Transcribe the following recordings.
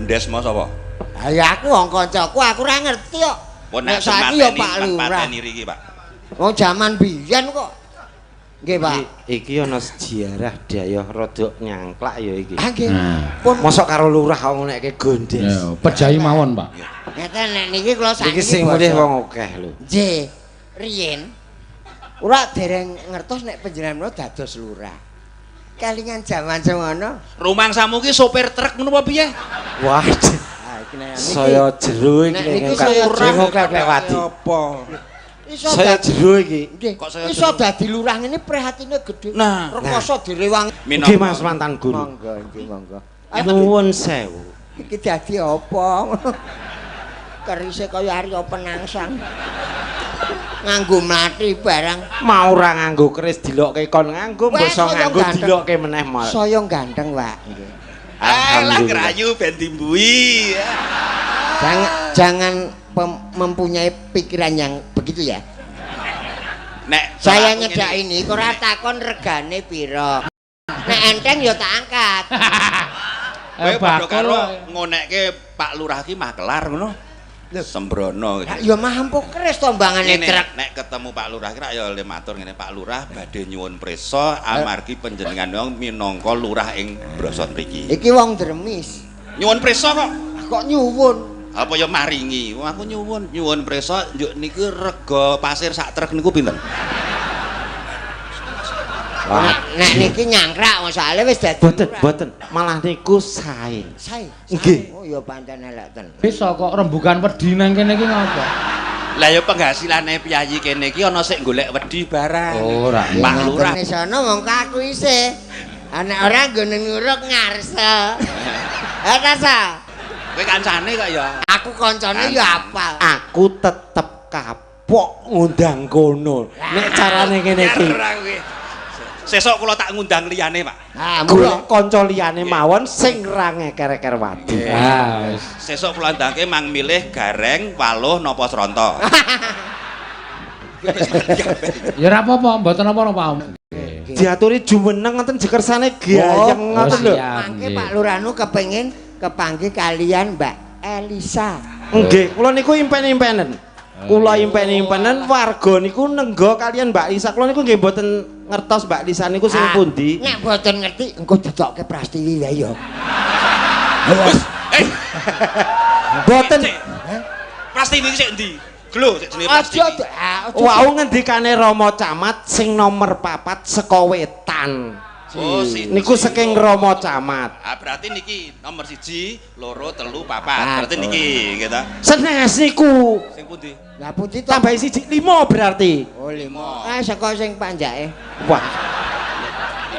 Gondes mau sapa? Ha ya aku wong kancaku, aku ora ngerti kok. Pun Nek saiki ya Pak Lurah. Pateni riki, Pak. Wong jaman biyen kok. Nggih, Pak. Iki ana sejarah dayoh rada nyangklak ya iki. Ah nggih. Nah. Pun Mosok karo lurah kok ngonekke gondes. Ya, pejahi mawon, Pak. Ngeten nek niki kula sakniki. Iki sing mulih wong akeh lho. Nggih. Riyen ora dereng ngertos nek panjenengan menawa dados lurah. Kelingan jaman semono. Rumangsamu ki sopir truk ngono apa piye? Wah, Ah iki nek niki saya jero iki Nek niki saya jero klewati. Apa? Iso Saya dadi jero iki. nggih. Kok saya Iso jero? dadi lurah ngene prihatine gedhe. Nah. Rekoso direwangi. Nggih Mas mantan guru. Monggo nggih monggo. Nuwun sewu. Iki dadi apa? Kerise kaya Arya Penangsang. Nganggo mlati barang. Mau ora nganggo keris dilokke kon nganggo, Wah, mbok iso saya nganggo ganteng. dilokke meneh mal. Saya ganteng, Pak. Nggih. Alah Alhamdulillah. ngrayu ben dimbui. Jangan jangan mempunyai pikiran yang begitu ya. Nek Saya aku nyedak ngene. ini kok ora takon regane pira. Nek enteng ya tak angkat. Kowe padha bakul karo kok. ngonekke Pak Lurah ki makelar ngono. Sembrono Lah ya mampu keris tombangane Ngene, truk. nek ketemu Pak Lurah kira ya le matur ngene, Pak Lurah badhe nyuwun prisa amargi panjenengan wong minangka lurah ing Brosot mriki. Iki wong dremis. Nyuwun prisa kok. Kok nyuwun? Apa ya maringi? Wong aku nyuwun, nyuwun prisa njuk niku rega pasir sak truk niku pinten? Wah, Nek niki nyangkrak soalé wis dadi boten, lurah. boten. Malah niku sae. Sae. Nggih. Oh ya pancen elek tenan. Bisa kok rembugan wedi nang kene iki ngopo? Lah ya penghasilane piyayi kene iki ana sik golek wedi barang. Ora. Pak Lurah. Nek sono mongko aku isih. Nek ora nggone nguruk ngarsa. Eh ta Sa? Kowe kancane kok ya. Aku koncone ya apal. Aku tetep kapok ngundang kono. Nek carane ngene iki. Ora kowe. Sesuk kula tak ngundang liyane, Pak. Ha, mula Golek kanca liyane mawon sing ra ngeker-eker wadi. Ah, wis. Sesuk kula ndangke mang milih gareng, waluh napa sronto. Ya ora apa-apa, mboten napa-napa. Diaturi jumeneng ngoten jekersane gayeng Oh, ngoten lho. siap. mangke nggih. Pak Lurah nu kepengin kepanggih kalian Mbak Elisa. Nggih, kula niku impen-impenen. Kula impen-impenen warga niku nenggo kalian Mbak Lisa. Kula niku nggih mboten ngertos Mbak Lisa niku sing Ah, pundi. Nek mboten ngerti engko ditokke Prastiwi wae ya. Wis, eh, Mboten. Cek. Prastiwi iki sik endi? Glo sik jenenge Aja Prastiwi. ah, aja. Wau ngendikane Rama Camat sing nomor 4 saka wetan. Oh, siji. Niku saking Rama Camat. Ah, berarti niki nomor 1, 2, 3, 4. Berarti niki gitu. Senes niku. Sing pundi? Lah pundi to? Tambahi 1 5 berarti. Oh, lima. Ah, saka sing panjake. Wah,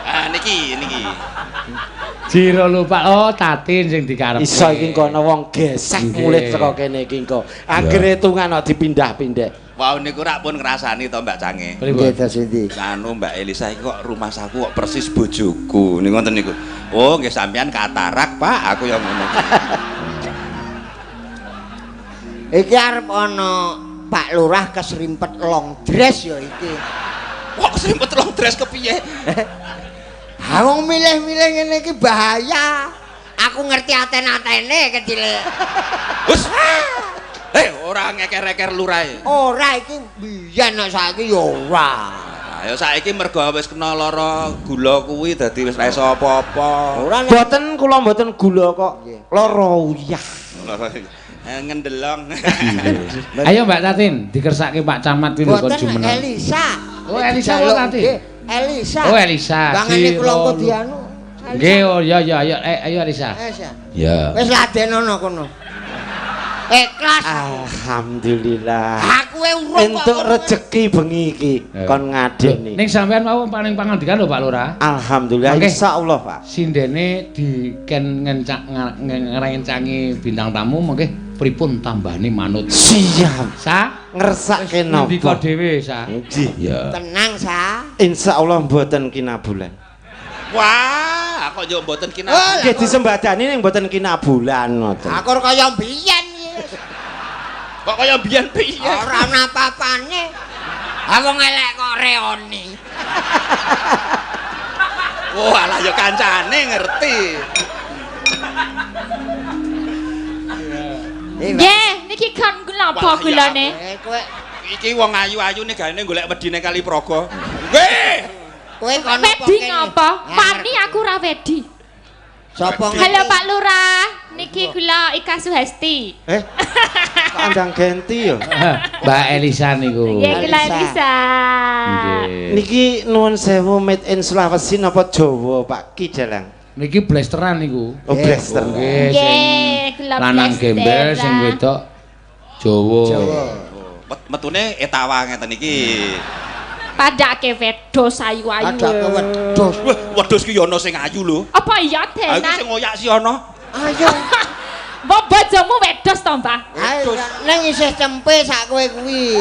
Ah, niki niki. Jiro lupa. Oh, Tatin sing dikarepe. iso iki kono wong gesek Nggih. mulih saka kene iki engko. Anggere hitungan kok dipindah-pindah. Wau niku rak pun ngrasani to Mbak Cange. Pripun? terus endi? Anu Mbak Elisa iki kok rumahsaku kok persis bojoku. Niku ngoten niku. Oh, nggih sampean katarak, Pak. Aku yang ngono. Iki arep ana Pak Lurah keserimpet long dress ya iki. Kok keserimpet long dress kepiye? Ha wong milih-milih ngene iki bahaya. Aku ngerti aten-atene kecile. Wes. Eh, ora ngeker-eker lurahe. Ora iki biyen nek saiki ya ora. Ayo saiki mergo wis kena lara gula kuwi dadi wis ra iso apa-apa. Ora nek Mboten kula mboten gula kok. Nggih. Lara uyah. Lara ngendelong. Ayo Mbak Tatin, dikersake Pak Camat kuwi lho kon boten jumeneng. Elisa. Oh, Elisa Dijaluk, apa tadi? nggih, Elisa. Oh, Elisa. Bangane kula engko Jiro dianu. Nggih, oh ya ya ayo ayo Elisa. Elisa. Ya. Wis ladenono kono. Ikhlas. Alhamdulillah. Aku e urung kok. Entuk rejeki bengi iki kon ngadeni. Ning sampean mau paling pangandikan lho Pak Lurah. Alhamdulillah Oke. insyaallah Pak. Sindene diken ngencak ngerencangi bintang tamu mengke pripun tambahane manut. Siap. Sa Ngersake ngendika napa? dhewe sa. Nggih. Ya. Tenang sa. Insyaallah mboten kinabulan. Wah, kok yo mboten kina. Oh, Nggih disembadani ning mboten kinabulan ngoten. Aku ora kaya mbiyen iki. Kok kaya biyen piye? Ora ana apa-apane. Ha wong elek kok reoni. Oh, alah ya kancane ngerti. Nggih, niki kon napa gulane? Kowe iki wong ayu-ayu nek gaene golek wedine Kalipraga. Nggih. Kowe kono wedi ngapa? Wani aku ora wedi. Sapa ngerti? Halo Pak Lurah, niki kula Ika Suhesti. Kok andang genti ya? Mbak Elisa niku. Nggih, kula Elisa. Niki nuwun sewu made in Sulawesi napa Jawa Pak Ki Dalang? Niki blasteran niku. Oh, blaster. Nggih, sing lanang gembel sing wedok Jawa. Jawa. Metune etawa ngeten iki. Padake wedhus ayu-ayu. Padake wedhus. Wah, wedhus ki ana sing ayu lho. Apa iya tenan? Aku sing ngoyak si ana. Ayo. Mbok bojomu wedhus to, Mbah? Ayo, nang isih cempe sak kowe kuwi.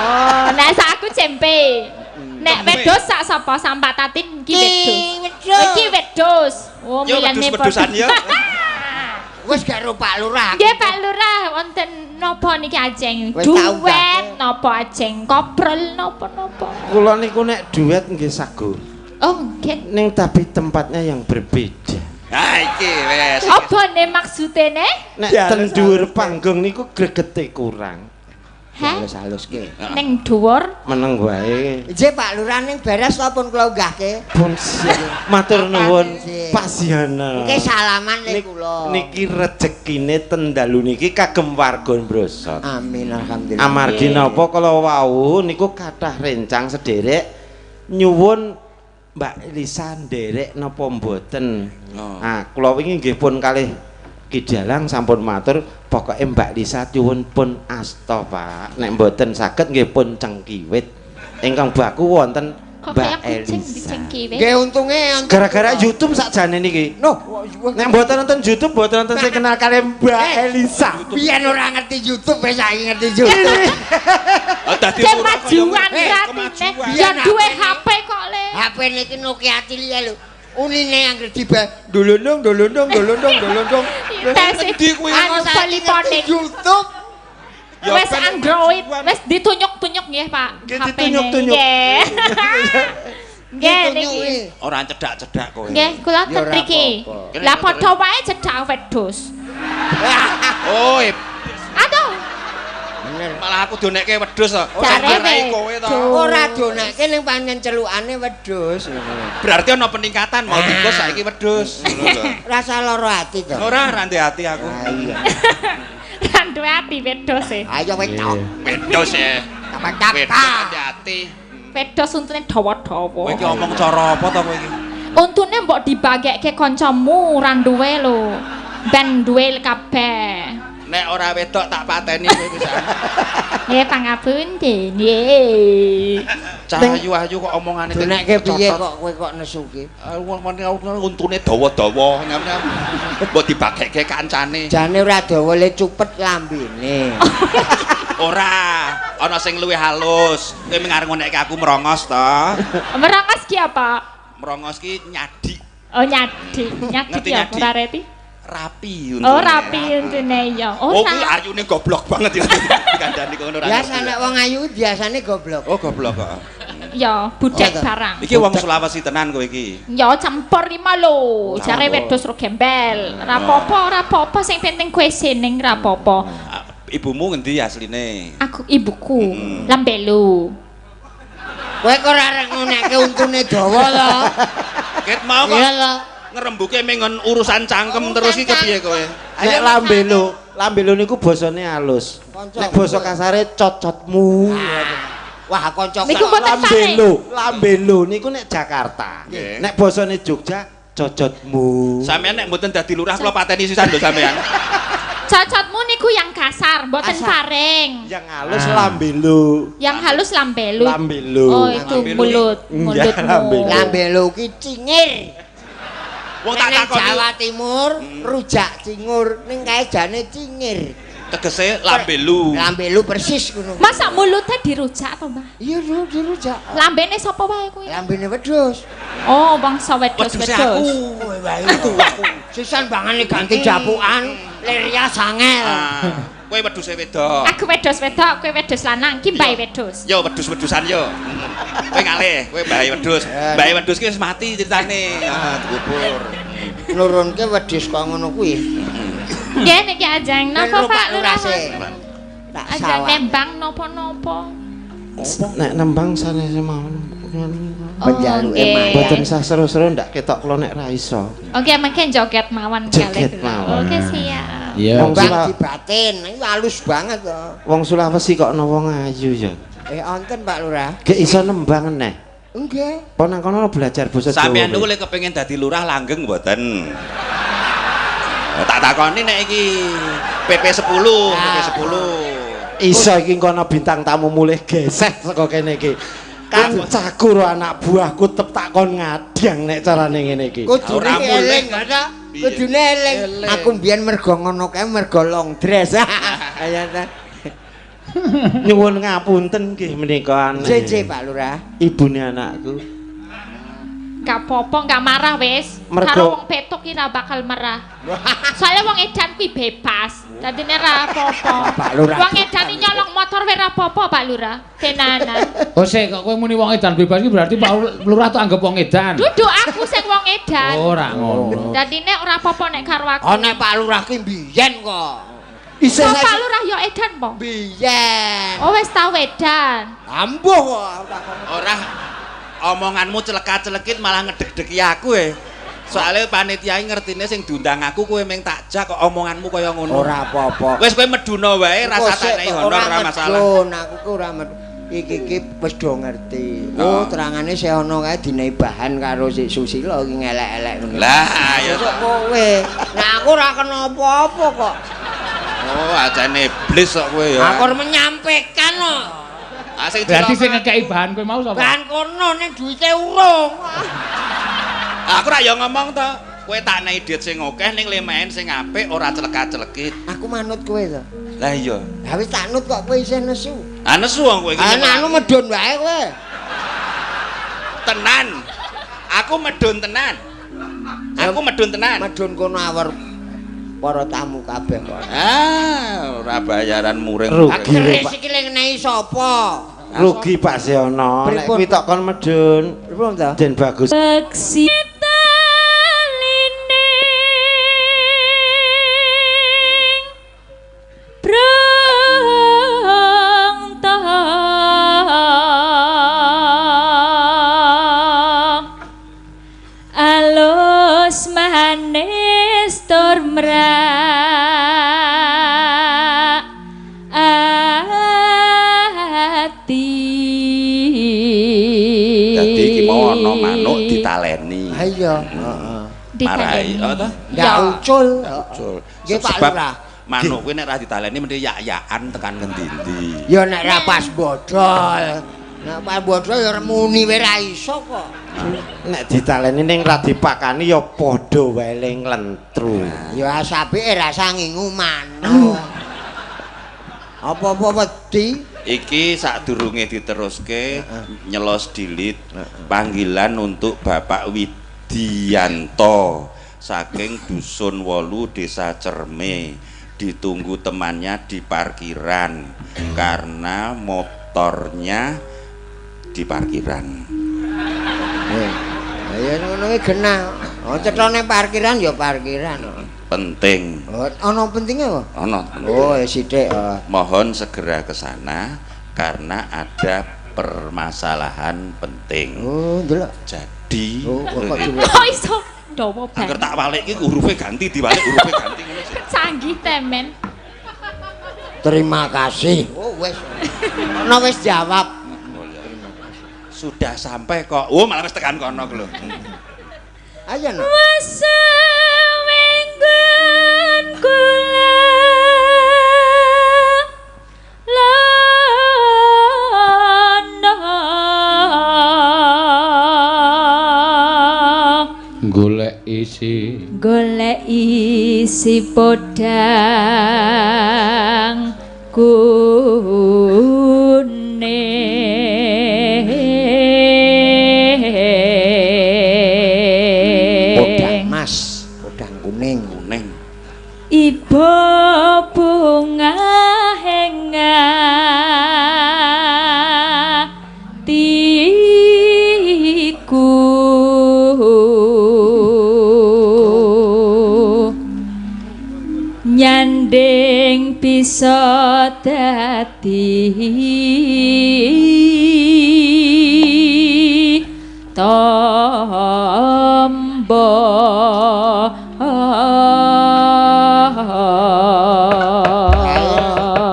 Oh, nek sak aku cempe. Nek wedhus sak sapa sampak tatin iki wedhus. Iki wedhus. Oh, milane wedhusan ya. Wis gak ro Pak Lurah. Nggih Pak Lurah, wonten napa niki ajeng? Duet napa ajeng koprol napa-napa? Kula niku nek duet nggih sago. Oh, nggih. Ning tapi tempatnya yang berbeda. Ha iki wis. Apa ne maksude ne? Nek ten dhuwur panggung niku gregete kurang. Heh? Halus-haluske. Ning dhuwur meneng wae. Nggih Pak Lurah ning beres to pun kula unggahke. Pun matur nuwun Pak Siana. Nggih salaman le kula. Niki rejekine ten dalu niki kagem warga Brosot. Amin alhamdulillah. Amargi napa kala wau niku kathah rencang sederek nyuwun Mbak Elisa nderek napa mboten. Nah, kula wingi nggih pun kalih Ki Dalang sampun matur pokoke Mbak Lisa nyuwun pun asta Pak. Nek mboten saged nggih pun cengkiwit. Ingkang baku wonten Mbak Elisa. Nggih untunge gara-gara YouTube sakjane niki. Noh, nek mboten nonton YouTube mboten nonton sing kenal kalih Mbak Elisa. Biyen ora ngerti YouTube wis saiki ngerti YouTube. Kemajuan ratine. Ya duwe HP kok le. HP niki Nokia cilik lho. Unine anggere diba dolondong dolondong dolondong dolondong. Endi kuwi anu poliponik YouTube. Wis Android, wis ditunyuk-tunyuk nggih Pak. Nggih ditunyuk-tunyuk. Nggih niki. Ora cedak-cedak kowe. Nggih, kula ten mriki. Lah padha wae cedak wedhus. Oh. Aduh. Bener. Malah aku donekke wedhus to. Ora kowe to. Ora donekke ning pancen celukane wedhus. Berarti ana peningkatan mau tikus saiki wedhus. Ngono lho. Rasa lara ati to. Ora ra ndek ati aku. Iya. Ra duwe ati wedhus e. Ayo wedok. Wedhus e. Wedhus ndek ati. Wedhus untune dawa-dawa. Kowe iki omong cara apa to kowe iki? Untune mbok dibagekke kancamu ra duwe lho. Ben duwe kabeh. Nek ora wedok tak pateni kowe pisan. Nggih pangapunten. Nggih. Cah ayu-ayu kok omongane donekke piye kok kowe kok nesu ki? Untune dawa-dawa nyam-nyam. Mbok dibagekke kancane. Jane ora dawa le cupet lambene. Ora, ana sing luwih halus. Kowe mung arep ngonekke aku merongos to. Merongos ki apa? Merongos ki nyadik. Oh nyadik. Nyadik ya ora reti? Rapi untune. Oh rapi untune ya. Oh kuwi ayune goblok banget ya. Dikandani kono ora. Biasa nek wong ayu biasane goblok. Oh goblok kok. Ya budek barang. Iki wong Sulawesi tenan kowe iki. Ya campur lima lho. Jare wedhus ro gembel. Ora apa-apa, ora apa-apa sing penting kowe seneng ora apa-apa. Ibumu ngendi asline? Aku ibuku Lambelu. Kowe kok ora arek ngonekke untune dawa to. Ket mau kok. Ngrembuke mengon urusan cangkem terus iki kepiye kowe? Nek lambelo, lambelo niku basane halus. Nek basa kasare cocotmu. Wah, kanca niku lambelo, lambelo niku nek Jakarta. Nek basane Jogja cocotmu. Sampeyan nek mboten dadi lurah kula pateni sisan lho sampeyan. Cocotmu niku yang kasar, mboten paring. Yang halus lambelo. Yang halus lambelo. Lambelo. Oh, itu mulut, mulutmu. Lambelo ki cingir. Wong tak takoni Jawa Timur, rujak cingur ning kae jane cingir. Tegese lambelu. Lambelu persis ngono. Masa mulute dirujak to, Mbah? Iya, dirujak. Lambene sapa wae kuwi? Lambene wedhus. Oh, bangsa wedhus-wedhus. Aku. Aku. Sisan bangane ganti japukan, lir sangel. Kowe wedhuse wedok. Aku wedhus wedok, kowe wedhus lanang, ki mbahe wedhus. Yo wedhus-wedhusan yo. Kowe ngalih, kowe mbahe wedhus. Mbahe wedhus ki wis mati ceritane. Ah, dikubur. Nurunke wedhus kok ngono kuwi. Nggih niki ajeng napa Pak Lurah? Tak Ajeng sawah. nembang napa-napa. Nek nembang sanes mawon. Penjaluke nggih. mayat. Mboten sah seru-seru ndak ketok kula nek ra iso. Oke, mangke joget mawon Joget kalih. mawon. Oke, siap. Iya. Wong Bang Sula- dibatin, iki halus banget to. Wong Sulawesi kok ana wong ayu ya. Wonten Pak Lurah. Gek iso nembang neh. Nggih. Apa nang kono belajar basa Jawa. Sampeyan niku lek kepengin dadi lurah langgeng mboten? Tak takoni nek iki PP10, PP10. Iso iki kono bintang tamu mulih geseh saka kene iki. Kancaku ro anak buahku tetep tak kon ngadang nek carane ngene iki. Kudune Ora mulih. eling ta? Kudune eling. Aku mbiyen mergo ngono kae mergo long dress. Ayo ta. Nyuwun ngapunten nggih menika aneh. Jeje Pak Lurah. Ibune anakku. Gak apa-apa, gak marah wis. Karo wong petuk ki ra bakal marah. Soalnya wong edan kuwi bebas. Dadine ra apa-apa. Pak Lurah. Wong edan iki nyolong motor wae ra apa-apa, Pak Lurah. Tenanan. Oh sik kok kowe muni wong edan bebas iki berarti Pak Lurah tuh anggap wong edan. Duduk aku sing wong edan. Ora ngono. Dadine ora apa-apa nek karo aku. Oh nek Pak Lurah ki mbiyen kok. Isih Kok Pak Lurah ya edan po? Mbiyen. Oh wis tau edan. Ambuh kok. Ora omonganmu celekat-celekit malah ngedeg-degi aku e. Soale panitia iki ngertine sing diundang aku kowe meng takjak kok omonganmu kaya ngono. Ora apa-apa. Wis kowe meduna wae rasa tak nehi honor ora masalah. Medun, aku ki ora medun. Iki iki wis do ngerti. Oh, terangane sing ana kae dinehi bahan karo si Susila iki ngelek-elek ngono. Lah, ya Kok kowe. Nah aku ora kena apa-apa kok. Oh, ajane iblis kok kowe ya. Aku arep menyampaikan kok. Ah, sing Berarti sing cilaka. ngekeki bahan kowe mau sapa? Bahan kono ning duwite urung. Aku ra ya ngomong to. Kowe tak nehi duit sing akeh ning lemaen sing apik ora celekat-celekit. Aku manut kowe to. Lah iya. Lah wis tak nut kok kowe isih nesu. Ah nesu wong kowe iki. Ah anu medun wae kowe. Tenan. Aku medun tenan. Aku medun tenan. Medun kono awor para tamu kabeh kok. Ah, ora bayaran muring. Rugi. Keris iki lek ngenehi sapa? Rugi Pak Seono. Nek Pripun? kuwi tok kon medun. Pripun to? Den bagus. Beksi talining brongto alus manis tur mrak ati. Dadi iki mau ana manuk ditaleni. Ha iya, heeh. Marai, oh ta? Ndak ucul. Ucul. Nggih Pak Sebab Lurah. Manuk kuwi nek ra ditaleni mesti yak-yakan tekan ngendi-endi. Ya nek ra pas bodol. Nek pas bodol ya muni wae ra iso kok. Nek ditaleni ning ra dipakani ya padha wae le nglentru. Ya asape rasa ngingu manuk. Apa-apa wedi. Iki sadurunge diteruske nyelos dilit panggilan untuk Bapak Widianto saking Dusun Wolu Desa Cerme ditunggu temannya di parkiran karena motornya di parkiran. Ya ngono iki genah. Oh cetone parkiran ya parkiran. Penting. Oh ana pentinge apa? Ono. Oh ya sithik. Mohon segera ke sana karena ada permasalahan penting. Oh ndelok. Jadi Oh kok dulu. Kok iso dawa angger banget. tak walik iki hurufe ganti diwalik hurufe ganti ngono sih. Canggih temen. Terima kasih. Oh wis. Ono wis jawab. Sudah sampai kok. Oh malah wis tekan kono ku lho. Ayo no. Wesewenggon kula lono Golek isi. golek isi podang kuning. Podang mas, podang kuning. Kuning. Ibu bunga hatiku bisa dadi tombo.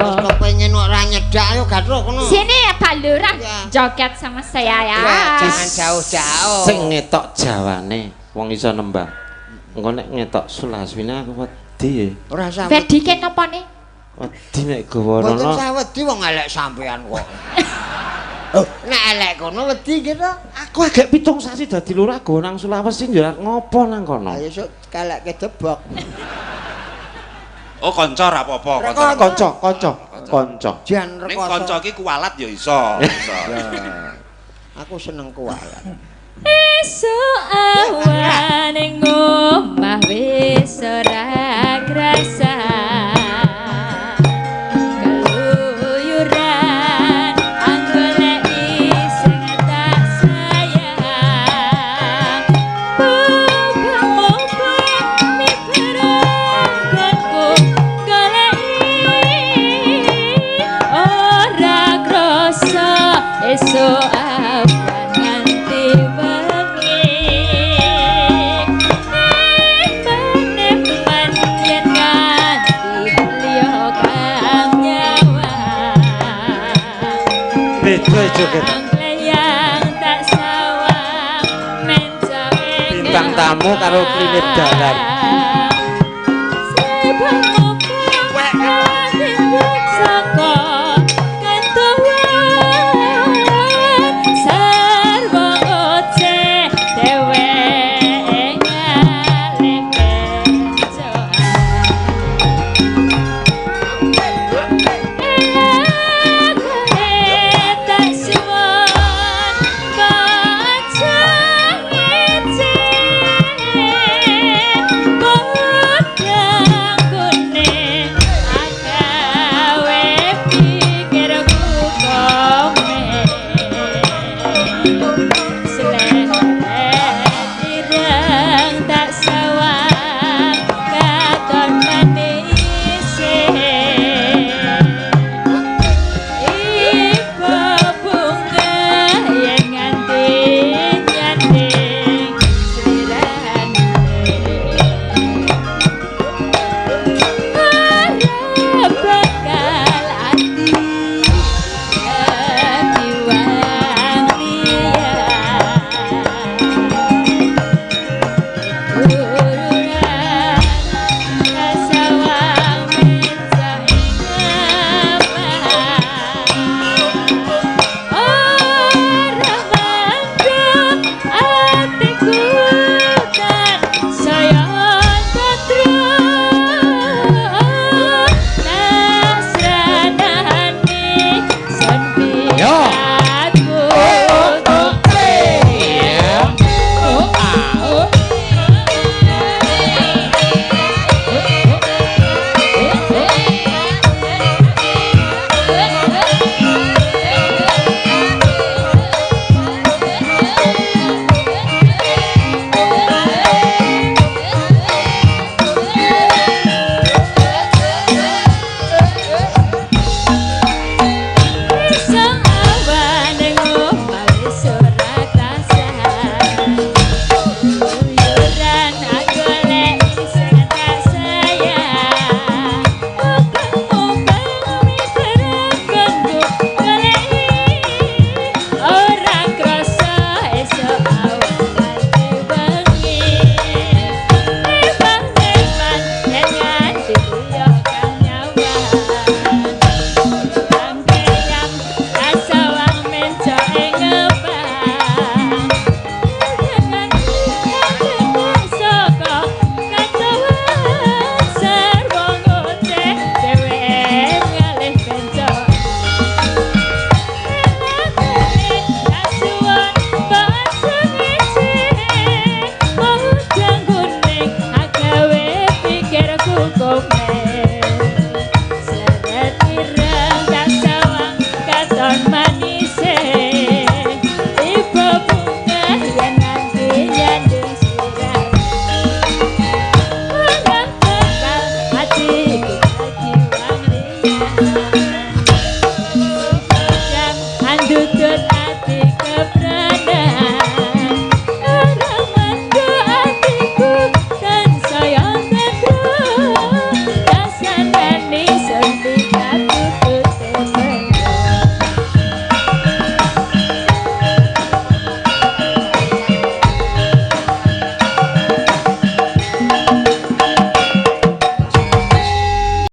Wis kepengin ora nyedak ayo gathuk kono. Sini ya Pak Lurah, joget sama saya ya. Jangan jauh-jauh. Sing ngetok Jawane wong iso nembang. Engko nek ngetok Sulaswine aku wedi ya. Ora usah. Wedi ke napa ne? Wedi nek gawa rono. Mboten usah wedi wong elek sampean kok. Oh, nek elek kono wedi nggih to. Aku agek 7 sasi dadi lurah go nang Sulawesi yo ngopo nang kono. Ayo sok kalekke debok. Oh, kanca ora apa-apa, kanca. Kanca, kanca. Jan Ning rekoso. kanca iki kualat ya iso, iso. Aku seneng kualat. Esuk awan ning omah wis ora krasa. Keluyuran anggoleki sing tak sayang. Muga-muga miber anggonku goleki ora krasa esuk awan nganti wengi. Eman-eman yen nganti liya kang nyawang. Beda joget. Yang tak sawang mencawe Bintang tamu karo klinip dalan.